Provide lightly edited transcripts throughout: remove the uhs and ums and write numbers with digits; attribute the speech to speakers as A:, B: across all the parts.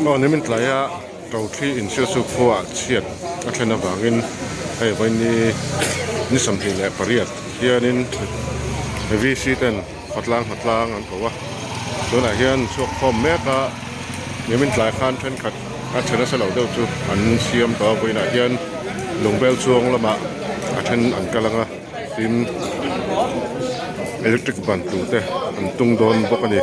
A: Aw nimin tlaia Tothli insialsuk khuaah chhiat a thlen avangin hei vawiin ni 28 hianin VC ten khawtlang hnatlang an ko a, tunah hian chhuak khawm mek a, nimin tlai khan thenkhat a chhe nasa lo deuh chu an siam tawh a, vawiinah hian lungbel chhuang lamah a then an kal ang a, tin electric ban tur te an tung dawn bawk a ni.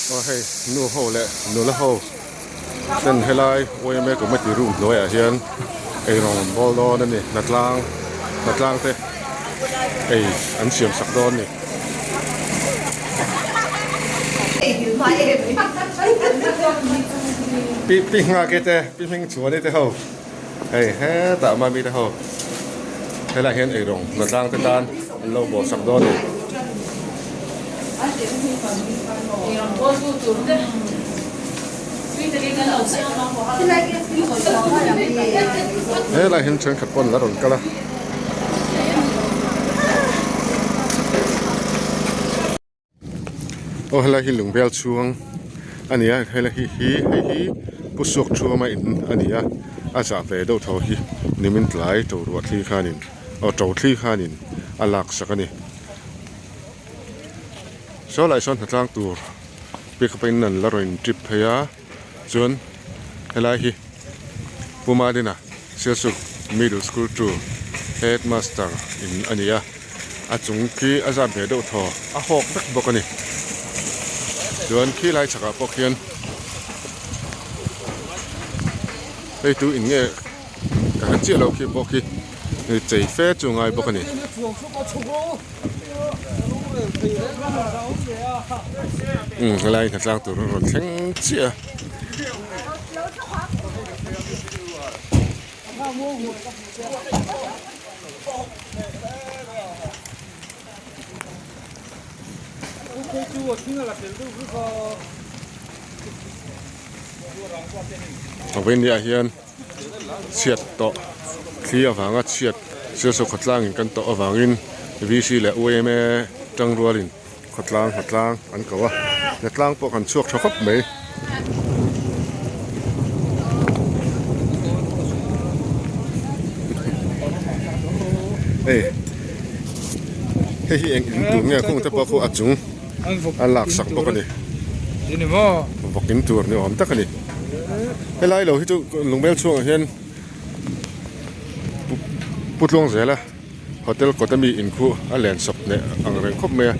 A: Aw hei nu ho leh nula ho ten helai yma committee room hnuaiah hian eirawng an bawl dawn a ni hnatlang hnatlang te ei an siam sak dawn a ni. Pi pi nghak te pi hming chuan te ho hei hetah mami te ho helaiah hian eirawng hnatlang te tan an lo bawl sak dawn a ni. Helaiah hian thenkhat pawn la rawn kal a. Aw helai hi lungbel chhung a ni a helai hi hi hei hi pu suak thuama in a ni a a zah ve deuh tho hi nimin tlai to ruah thli khanin aw to thli khanin a lak sak a ni saw lai sawn hnatlang tur pickup in an la rawn trip phei a chuan helai hi Pu Madina Sialsuk Middle School 2 Headmaster in a ni a a chung khi a zat ve deuh thaw a hawk vek bawk a ni chuan khi lai chhakah pawh khian hei tu in nge ka hre chiah lo khi pawh khi chei fe chu ngai bawk a ni. Umm helai hnatlang tur a rawn thleng chiah a. Vawinia hian chhiat tawh thli avanga chhiat Sialsuk khawtlangin kan tawh avangin VC leh UMA tangrualin khawtlang hnatlang an ko a hnatlang pawh kan chhuak tha khawp mai. Hei hei hi eng in tur nge kawng te pawh khu a chung a lak sak bawk a ni vawk in tur ni awm tak a ni helai lo hi chu lungbel chhungah hian pu tluang zel a. Hotel kawt ami in khu a len sawp hneh ang reng khawp mai a.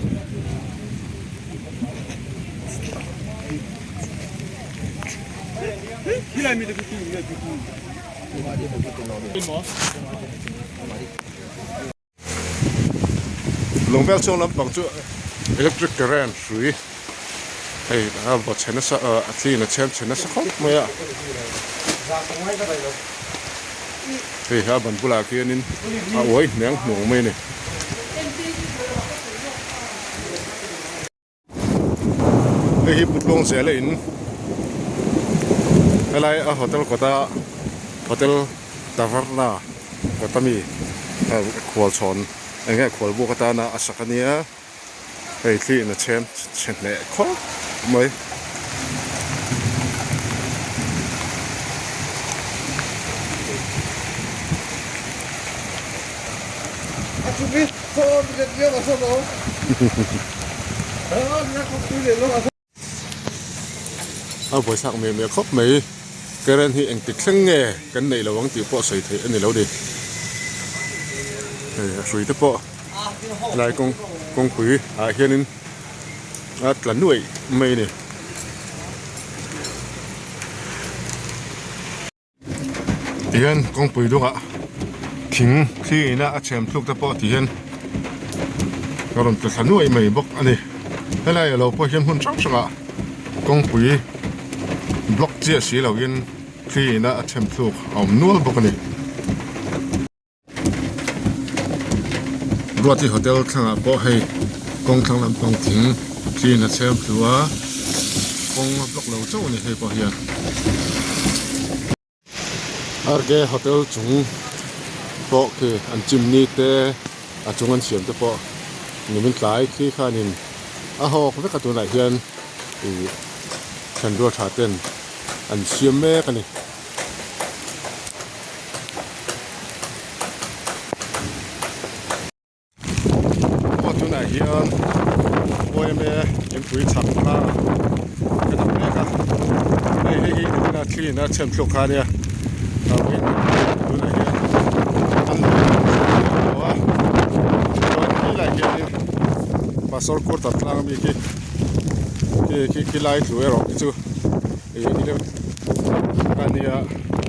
A: Lungvel chhung lampang chu electric current hrui hei a vaw chhe nasa a thliin a chhem chhe nasa khawp mai a. Hei a ban bulah khianin a uai hneng hnung mai a ni. Hei hi Putluang zela in helai a hotel kawta hotel taverna kawta mi khualchhawn eng nge khualbuk atana a sak a nia. Hei thli in a chhem chhe hneh khawp mai. A buaithlak meh meh khawp mai. Current hi engtik thleng nge kan neih lo ang tih pawh sawi theih a ni lo ni. Hei a hrui te pawh helai kawng kawngpui ah hianin a tla nuaih mai a ni. Tihian kawngpui dungah thing thli ina a chhem thluk te pawh tihian a rawn tla thla nuaih mai bawk a ni. Helai alo pawh hian hmun hrang hrangah kawngpui block chiah si loin thli ina a chhem thluk a awm nual bawk a ni. Ruati hotel thlangah pawh hei. Kawng thlang lampang thing thliin a chhem thlu a, kawng a block lo chauh a ni hei pawh hian. RK hotel chung pawh khi an chimni te a chung an siam te pawh nimin tlai khi khanin a hawk vek a tunah hian ih thenrual tha ten an siam mek a ni. Aw tunah hian yma inpui chhak kha ka dap mek a hei hei hi tuna thli in a chhem thluk kha ania tunah hian an lo a chuan khilaiah hianin pastor quarter tlang ami khi khi khilai tlu erawh khi chu ania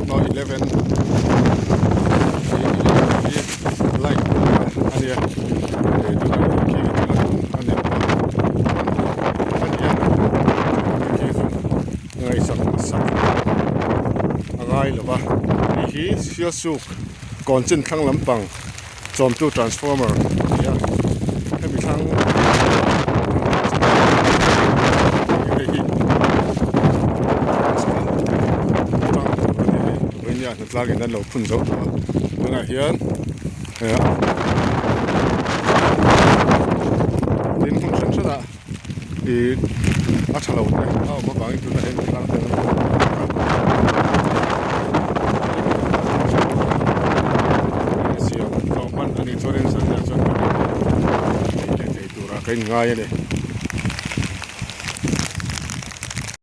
A: no 11 light ania ngaihsak sak a ngai lo va hei hi sialsuk kawn chin thlang lampang chawmtu transformer a ni a hemi thlang hei hi vawinia hnatlang in an lo phun zo tawh a tunah hian tin hmun hran hran ah ih a tha lo te a awm avangin tunah hian hnatlang te an lo siam tawh hman a nih chuanin zanah chuan ei leh thei turah ka inngai a ni.